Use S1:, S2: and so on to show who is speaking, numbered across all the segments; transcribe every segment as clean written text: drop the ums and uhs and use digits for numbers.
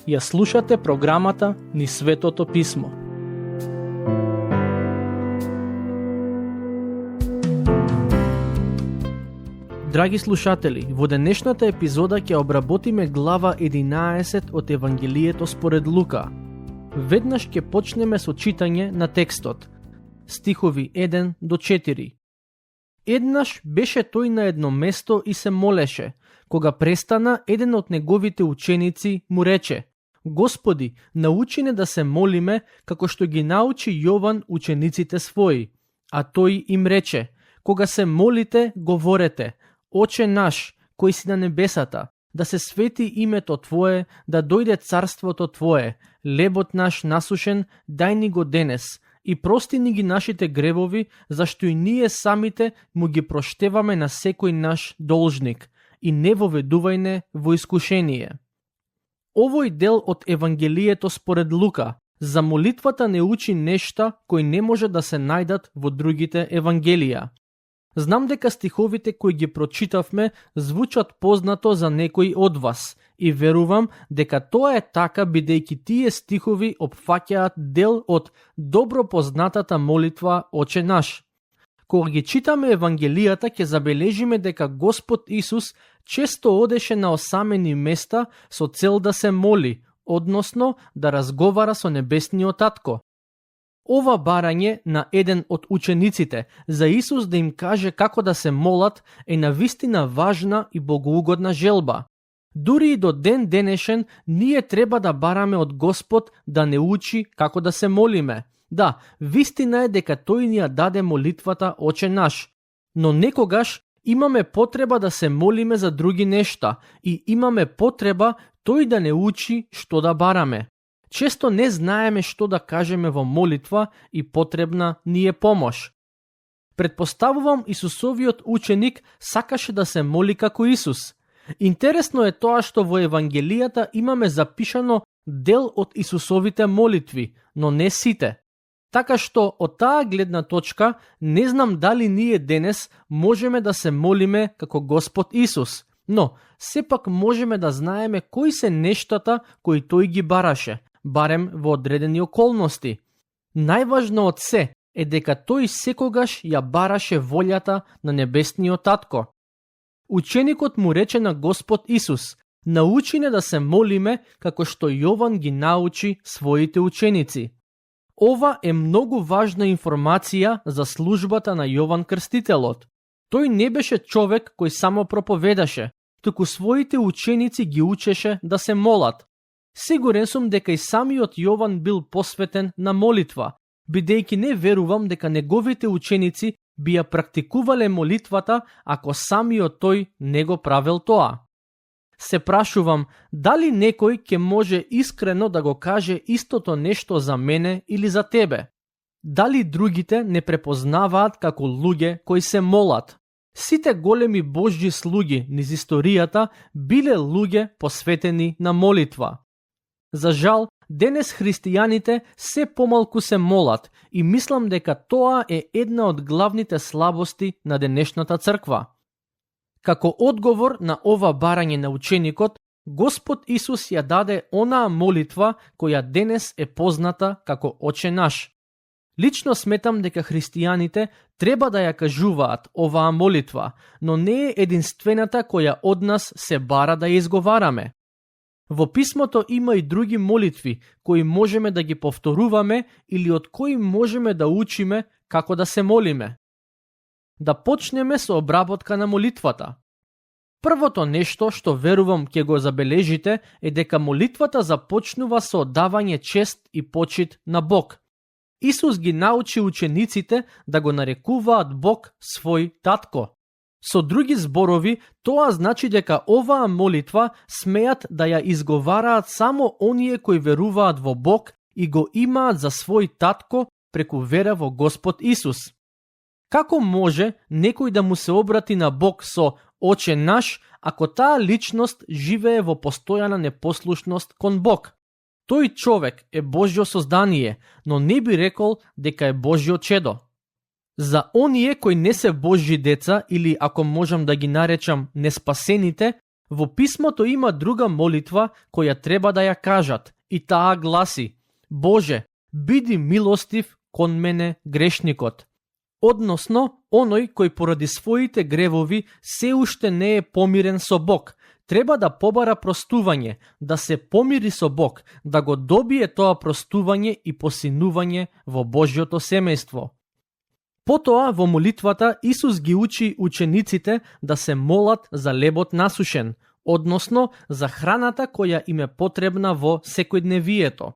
S1: Ја слушате програмата Низ Светото Писмо. Драги слушатели, во денешната епизода ќе обработиме глава 11 од Евангелието според Лука. Веднаш ќе почнеме со читање на текстот, стихови 1 до 4. Еднаш беше тој на едно место и се молеше. Кога престана, еден од неговите ученици му рече: Господи, научи не да се молиме, како што ги научи Јован учениците своји. А тој им рече: Кога се молите, говорете: Оче наш, кој си на небесата, да се свети името Твое, да дојде царството Твое, лебот наш насушен, дај ни го денес, и прости ни ги нашите гревови, зашто и ние самите му ги проштеваме на секој наш должник, и не воведувај не во искушение. Овој дел од Евангелието според Лука за молитвата не учи нешта кои не може да се најдат во другите Евангелија. Знам дека стиховите кои ги прочитавме звучат познато за некој од вас и верувам дека тоа е така бидејќи тие стихови опфаќаат дел од добро познатата молитва Оче наш. Кога ги читаме Евангелијата, ќе забележиме дека Господ Исус често одеше на осамени места со цел да се моли, односно да разговара со Небесниот Татко. Ова барање на еден од учениците за Исус да им каже како да се молат е навистина важна и богоугодна желба. Дури и до ден денешен ние треба да бараме од Господ да не учи како да се молиме. Да, вистина е дека тој ни ја даде молитвата Оче наш, но некогаш имаме потреба да се молиме за други нешта и имаме потреба тој да не учи што да бараме. Често не знаеме што да кажеме во молитва и потребна ни е помош. Предпоставувам Исусовиот ученик сакаше да се моли како Исус. Интересно е тоа што во Евангелијата имаме запишано дел од Исусовите молитви, но не сите. Така што од таа гледна точка не знам дали ние денес можеме да се молиме како Господ Исус, но сепак можеме да знаеме кои се нештата кои тој ги бараше, барем во одредени околности. Најважно од се е дека тој секогаш ја бараше волјата на Небесниот Татко. Ученикот му рече на Господ Исус: научи не да се молиме како што Јован ги научи своите ученици. Ова е многу важна информација за службата на Јован Крстителот. Тој не беше човек кој само проповедаше, туку своите ученици ги учеше да се молат. Сигурен сум дека и самиот Јован бил посветен на молитва, бидејќи не верувам дека неговите ученици би ја практикувале молитвата ако самиот тој не го правел тоа. Се прашувам, дали некој ќе може искрено да го каже истото нешто за мене или за тебе? Дали другите не препознаваат како луѓе кои се молат? Сите големи Божји слуги низ историјата биле луѓе посветени на молитва. За жал, денес христијаните се помалку се молат и мислам дека тоа е една од главните слабости на денешната црква. Како одговор на ова барање на ученикот, Господ Исус ја даде онаа молитва која денес е позната како Оче наш. Лично сметам дека христијаните треба да ја кажуваат оваа молитва, но не е единствената која од нас се бара да ја изговараме. Во писмото има и други молитви кои можеме да ги повторуваме или од кои можеме да учиме како да се молиме. Да почнеме со обработка на молитвата. Првото нешто што верувам ќе го забележите е дека молитвата започнува со оддавање чест и почит на Бог. Исус ги научи учениците да го нарекуваат Бог свој татко. Со други зборови, тоа значи дека оваа молитва смеат да ја изговараат само оние кои веруваат во Бог и го имаат за свој татко преку вера во Господ Исус. Како може некој да му се обрати на Бог со Оче наш, ако таа личност живее во постојана непослушност кон Бог? Тој човек е Божјо создание, но не би рекол дека е Божјо чедо. За оние кои не се Божји деца или ако можам да ги наречам неспасените, во писмото има друга молитва која треба да ја кажат и таа гласи: Боже, биди милостив кон мене грешникот. Односно, оној кој поради своите гревови се уште не е помирен со Бог, треба да побара простување, да се помири со Бог, да го добие тоа простување и посинување во Божјото семејство. Потоа во молитвата Исус ги учи учениците да се молат за лебот насушен, односно за храната која им е потребна во секојдневието.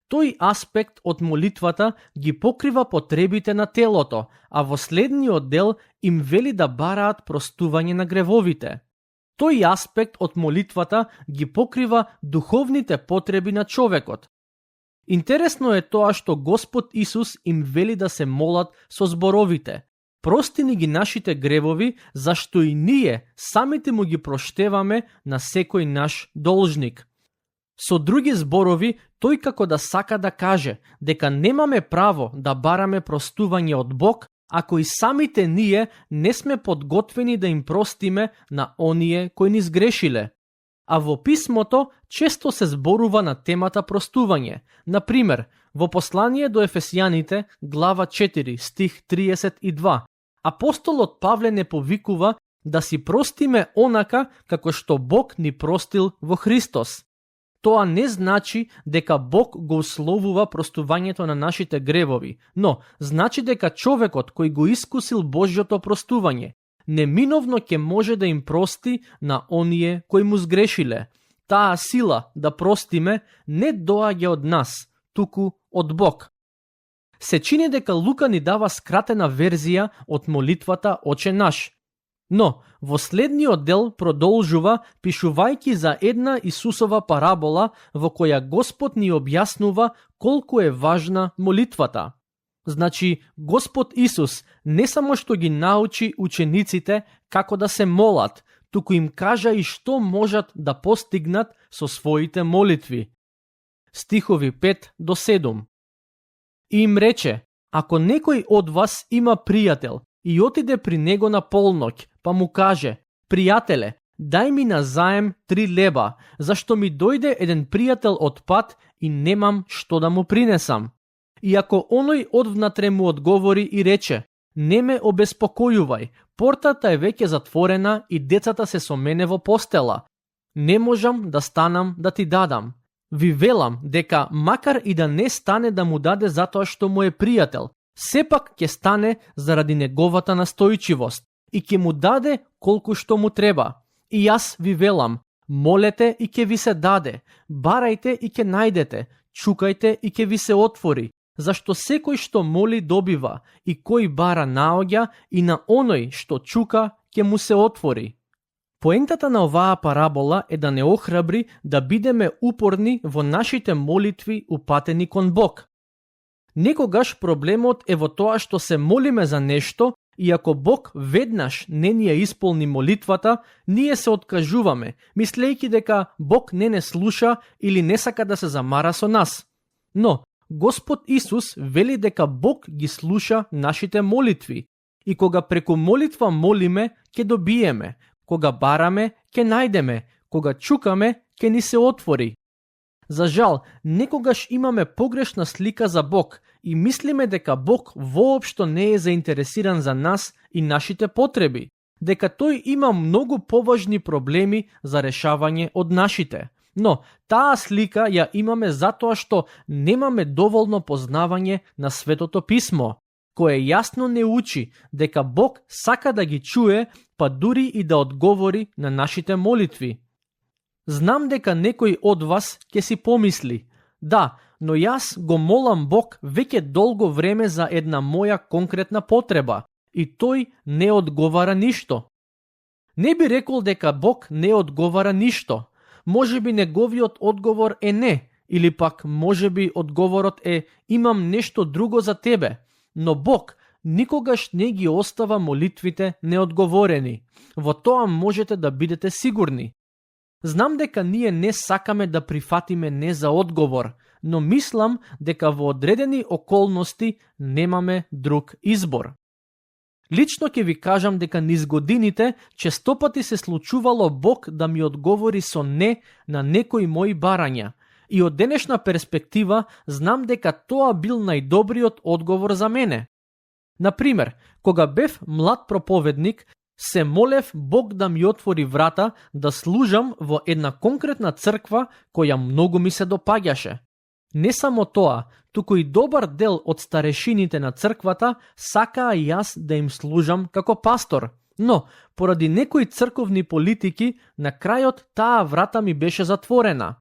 S1: Тој аспект од молитвата ги покрива потребите на телото, а во следниот дел им вели да бараат простување на гревовите. Тој аспект од молитвата ги покрива духовните потреби на човекот. Интересно е тоа што Господ Исус им вели да се молат со зборовите: Прости ни ги нашите гревови, зашто и ние самите му ги проштеваме на секој наш должник. Со други зборови, тој како да сака да каже дека немаме право да бараме простување од Бог, ако и самите ние не сме подготвени да им простиме на оние кои ни сгрешиле. А во писмото често се зборува на темата простување. Например, во послание до Ефесијаните, глава 4, стих 32, апостолот Павле не повикува да си простиме онака како што Бог ни простил во Христос. Тоа не значи дека Бог го условува простувањето на нашите гревови, но значи дека човекот кој го искусил Божјото простување неминовно ќе може да им прости на оние кои му сгрешиле. Таа сила да простиме не доаѓа од нас, туку од Бог. Се чини дека Лука ни дава скратена верзија од молитвата Оче наш. Но, во следниот дел продолжува пишувајќи за една Исусова парабола во која Господ ни објаснува колку е важна молитвата. Значи, Господ Исус не само што ги научи учениците како да се молат, туку им кажа и што можат да постигнат со своите молитви. Стихови 5 до 7. И им рече: Ако некој од вас има пријател и отиде при него на полноќ, па му каже: Пријателе, дај ми на заем 3 леба, зашто ми дојде еден пријател од пат и немам што да му принесам. И ако оној одвнатре му одговори и рече: Не ме обеспокојувај, портата е веќе затворена и децата се со мене во постела. Не можам да станам да ти дадам. Ви велам дека макар и да не стане да му даде затоа што му е пријател, сепак ќе стане заради неговата настојчивост и ќе му даде колку што му треба. И јас ви велам: молете и ќе ви се даде, барајте и ќе најдете, чукајте и ќе ви се отвори, зашто секој што моли добива, и кој бара наоѓа, и на оној што чука ќе му се отвори. Поентата на оваа парабола е да не охрабри да бидеме упорни во нашите молитви упатени кон Бог. Некогаш проблемот е во тоа што се молиме за нешто и ако Бог веднаш не ни ја исполни молитвата, ние се откажуваме, мислејќи дека Бог не слуша или не сака да се замара со нас. Но Господ Исус вели дека Бог ги слуша нашите молитви и кога преку молитва молиме, ќе добиеме, кога бараме, ќе најдеме, кога чукаме, ќе ни се отвори. За жал, некогаш имаме погрешна слика за Бог и мислиме дека Бог воопшто не е заинтересиран за нас и нашите потреби, дека тој има многу поважни проблеми за решавање од нашите. Но таа слика ја имаме затоа што немаме доволно познавање на Светото Писмо, кое јасно не учи дека Бог сака да ги чуе, па дури и да одговори на нашите молитви. Знам дека некој од вас ќе си помисли: да, но јас го молам Бог веќе долго време за една моја конкретна потреба и тој не одговара ништо. Не би рекол дека Бог не одговара ништо. Можеби неговиот одговор е не, или пак можеби одговорот е: имам нешто друго за тебе. Но Бог никогаш не ги остава молитвите неодговорени. Во тоа можете да бидете сигурни. Знам дека ние не сакаме да прифатиме не за одговор, но мислам дека во одредени околности немаме друг избор. Лично ќе ви кажам дека низ годините честопати се случувало Бог да ми одговори со не на некои мои барања. И од денешна перспектива знам дека тоа бил најдобриот одговор за мене. Например, кога бев млад проповедник, се молев Бог да ми отвори врата да служам во една конкретна црква која многу ми се допаѓаше. Не само тоа, туку и добар дел од старешините на црквата сакаа јас да им служам како пастор. Но, поради некои црковни политики, на крајот таа врата ми беше затворена.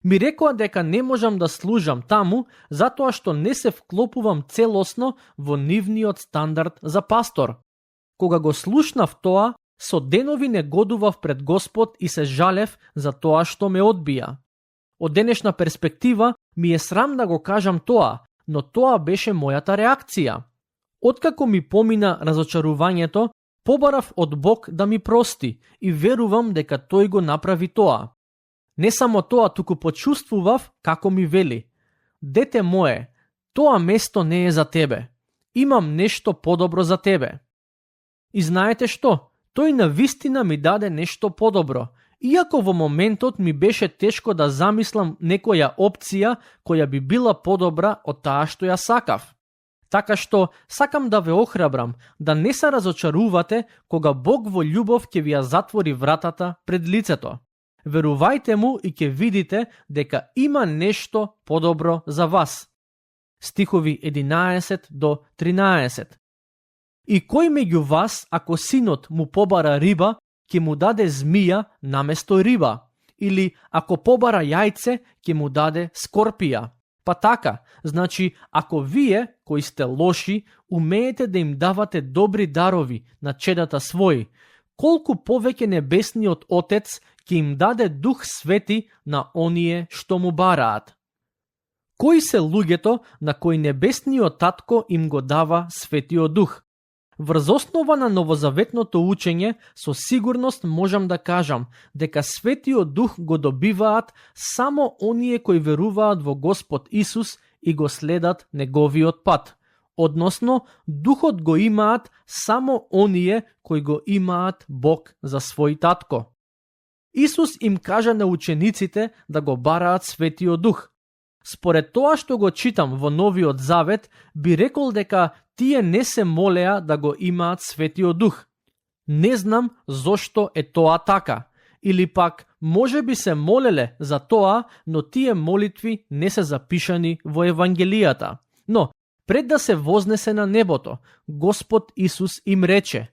S1: Ми рекоа дека не можам да служам таму, затоа што не се вклопувам целосно во нивниот стандард за пастор. Кога го слушнав тоа, со денови негодував пред Господ и се жалев за тоа што ме одбија. Од денешна перспектива ми е срам да го кажам тоа, но тоа беше мојата реакција. Откако ми помина разочарувањето, побарав од Бог да ми прости и верувам дека тој го направи тоа. Не само тоа, туку почувствував како ми вели: дете мое, тоа место не е за тебе. Имам нешто подобро за тебе. И знаете што? Тој навистина ми даде нешто подобро. Иако во моментот ми беше тешко да замислам некоја опција која би била подобра од таа што ја сакав. Така што сакам да ве охрабрам да не се разочарувате кога Бог во љубов ќе ви ја затвори вратата пред лицето. Верувајте му и ќе видите дека има нешто подобро за вас. Стихови 11 до 13. И кој меѓу вас, ако синот му побара риба, ќе му даде змија наместо риба? Или ако побара јајце, ќе му даде скорпија? Па така, значи, ако вие, кои сте лоши, умеете да им давате добри дарови на чедата своји, колку повеќе небесниот Отец ќе им даде Дух Свети на оние што му бараат. Кои се луѓето на кои небесниот Татко им го дава Светиот Дух? Врз основа на новозаветното учење, со сигурност можам да кажам дека Светиот Дух го добиваат само оние кои веруваат во Господ Исус и го следат неговиот пат. Односно, Духот го имаат само оние кои го имаат Бог за свој татко. Исус им кажа на учениците да го бараат Светиот Дух. Според тоа што го читам во Новиот Завет, би рекол дека тие не се молеа да го имаат Светиот Дух. Не знам зошто е тоа така. Или пак, може би се молеле за тоа, но тие молитви не се запишани во Евангелијата. Но, пред да се вознесе на небото, Господ Исус им рече: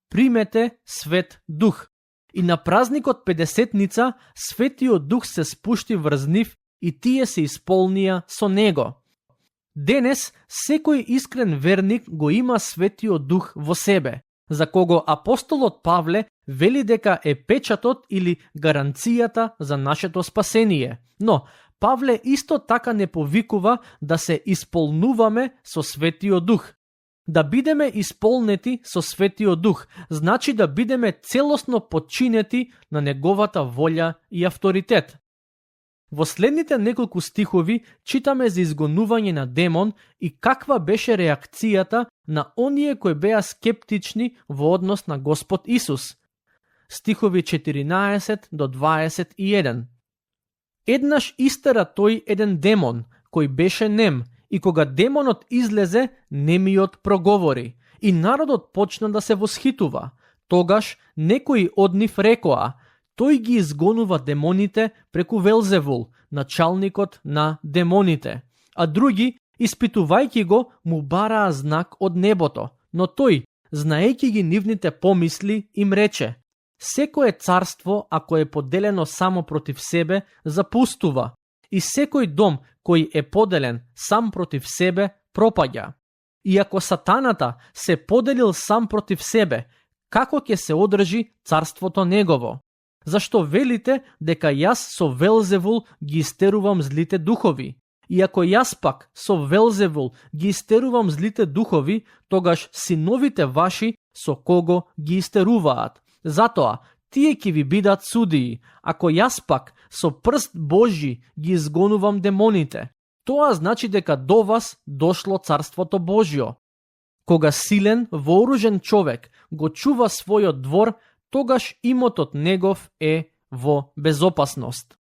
S1: примете Свет Дух. И на празникот Педесетница Светиот Дух се спушти врз нив и тие се исполнија со него. Денес секој искрен верник го има Светиот Дух во себе, за кого апостолот Павле вели дека е печатот или гаранцијата за нашето спасение. Но Павле исто така не повикува да се исполнуваме со Светиот Дух. Да бидеме исполнети со Светиот Дух значи да бидеме целосно подчинети на неговата волја и авторитет. Во следните неколку стихови читаме за изгонување на демон и каква беше реакцијата на оние кои беа скептични во однос на Господ Исус. Стихови 14 до 21. Еднаш истера тој еден демон, кој беше нем, и кога демонот излезе, немиот проговори, и народот почна да се восхитува. Тогаш некои од нив рекоа: тој ги изгонува демоните преку Велзевул, началникот на демоните. А други, испитувајќи го, му бараа знак од небото. Но тој, знаејќи ги нивните помисли, им рече: секое царство, ако е поделено само против себе, запустува, и секој дом кој е поделен сам против себе, пропаѓа. И ако сатаната се поделил сам против себе, како ќе се одржи царството негово? Зашто велите дека јас со Велзевул ги истерувам злите духови? И ако јас пак со Велзевул ги истерувам злите духови, тогаш синовите ваши со кого ги истеруваат? Затоа, тие ќе ви бидат судии. Ако јас пак со прст Божји ги изгонувам демоните, тоа значи дека до вас дошло Царството Божјо. Кога силен, вооружен човек го чува својот двор, тогаш имотот негов е во безопасност.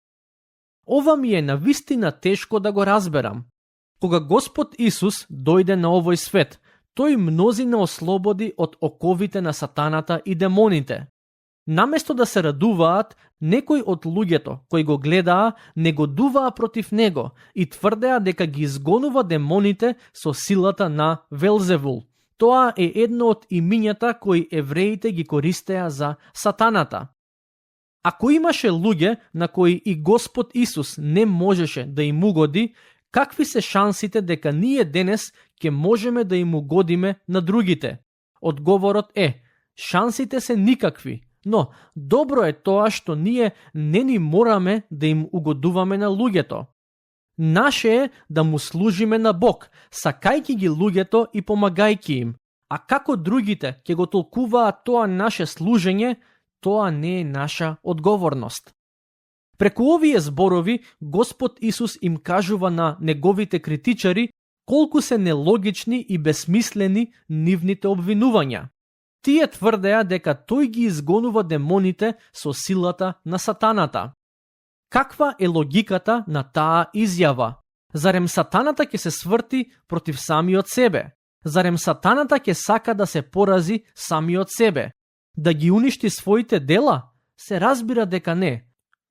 S1: Ова ми е навистина тешко да го разберам. Кога Господ Исус дојде на овој свет, тој мнозина ослободи од оковите на сатаната и демоните. Наместо да се радуваат, некои од луѓето кои го гледаа негодуваа против него и тврдеа дека ги изгонува демоните со силата на Велзевул. Тоа е едно од имињата кои евреите ги користеа за сатаната. Ако имаше луѓе на кои и Господ Исус не можеше да им угоди, какви се шансите дека ние денес ќе можеме да им угодиме на другите? Одговорот е, шансите се никакви, но добро е тоа што ние не ни мораме да им угодуваме на луѓето. Наше е да му служиме на Бог, сакајќи ги луѓето и помагајќи им. А како другите ќе го толкуваат тоа наше служење, тоа не е наша одговорност. Преку овие зборови, Господ Исус им кажува на неговите критичари колку се нелогични и безсмислени нивните обвинувања. Тие тврдеа дека тој ги изгонува демоните со силата на сатаната. Каква е логиката на таа изјава? Зарем сатаната ќе се сврти против самиот себе? Зарем сатаната ќе сака да се порази самиот себе? Да ги уништи своите дела? Се разбира дека не.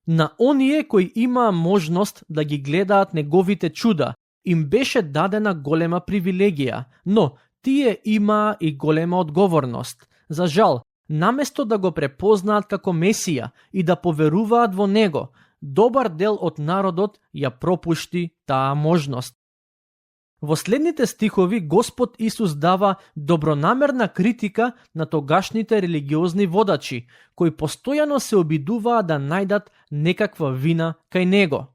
S1: На оние кои имаа можност да ги гледаат неговите чуда, им беше дадена голема привилегија, но тие имаа и голема одговорност. За жал, наместо да го препознаат како Месија и да поверуваат во него, добар дел од народот ја пропушти таа можност. Во следните стихови Господ Исус дава добронамерна критика на тогашните религиозни водачи, кои постојано се обидуваа да најдат некаква вина кај него.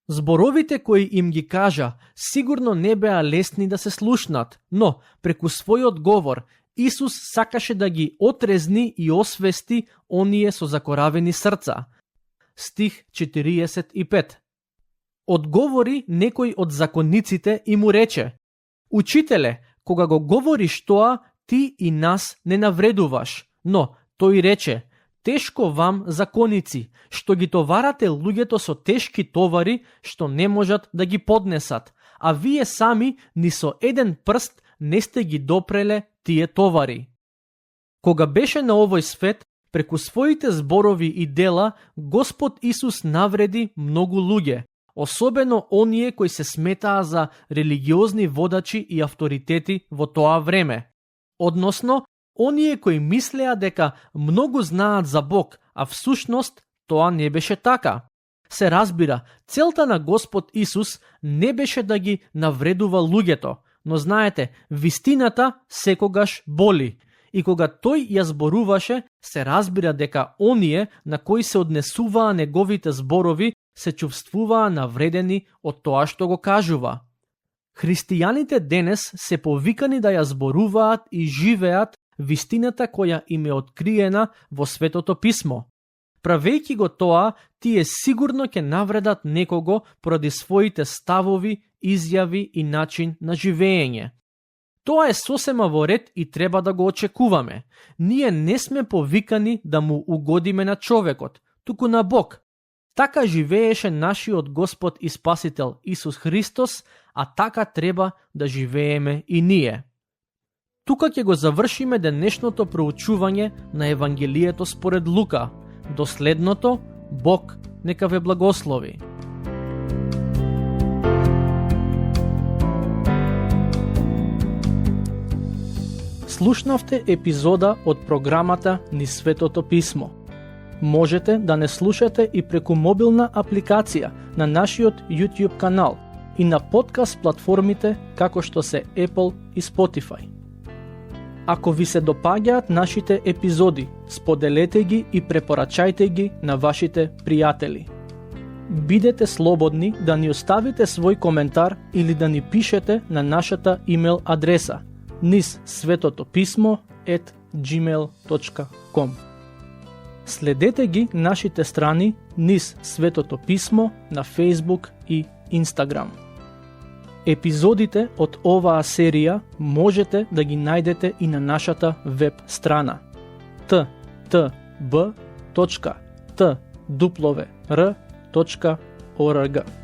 S1: Зборовите кои им ги кажа сигурно не беа лесни да се слушнат, но преку својот говор Исус сакаше да ги отрезни и освести оние со закоравени срца. Стих 45. Одговори некој од законниците и му рече: Учителе, кога го говориш тоа, ти и нас не навредуваш. Но тој рече: Тешко вам, законици, што ги товарате луѓето со тешки товари, што не можат да ги поднесат, а вие сами ни со еден прст не сте ги допреле тие товари. Кога беше на овој свет, преку своите зборови и дела, Господ Исус навреди многу луѓе, особено оние кои се сметаа за религиозни водачи и авторитети во тоа време. Односно, оние кои мислеа дека многу знаат за Бог, а всушност тоа не беше така. Се разбира, целта на Господ Исус не беше да ги навредува луѓето, но знаете, вистината секогаш боли. И кога тој ја зборуваше, се разбира дека оние на кои се однесуваа неговите зборови се чувствуваа навредени од тоа што го кажува. Христијаните денес се повикани да ја зборуваат и живеат вистината која им е откриена во Светото Писмо. Правејќи го тоа, тие сигурно ќе навредат некого поради своите ставови, изјави и начин на живење. Тоа е сосема во ред и треба да го очекуваме. Ние не сме повикани да му угодиме на човекот, туку на Бог. Така живееше нашиот Господ и Спасител Исус Христос, а така треба да живееме и ние. Тука ќе го завршиме денешното проучување на Евангелието според Лука. До следното, Бог нека ве благослови. Слушнавте епизода од програмата Низ Светото Писмо. Можете да не слушате и преку мобилна апликација на нашиот YouTube канал и на подкаст платформите како што се Apple и Spotify. Ако ви се допаѓаат нашите епизоди, споделете ги и препорачајте ги на вашите пријатели. Бидете слободни да ни оставите свој коментар или да ни пишете на нашата имейл адреса nizsvetotopисmo@gmail.com. Следете ги нашите страни Низ Светото Писмо на Facebook и Instagram. Епизодите од оваа серија можете да ги најдете и на нашата веб страна ttb.twr.org.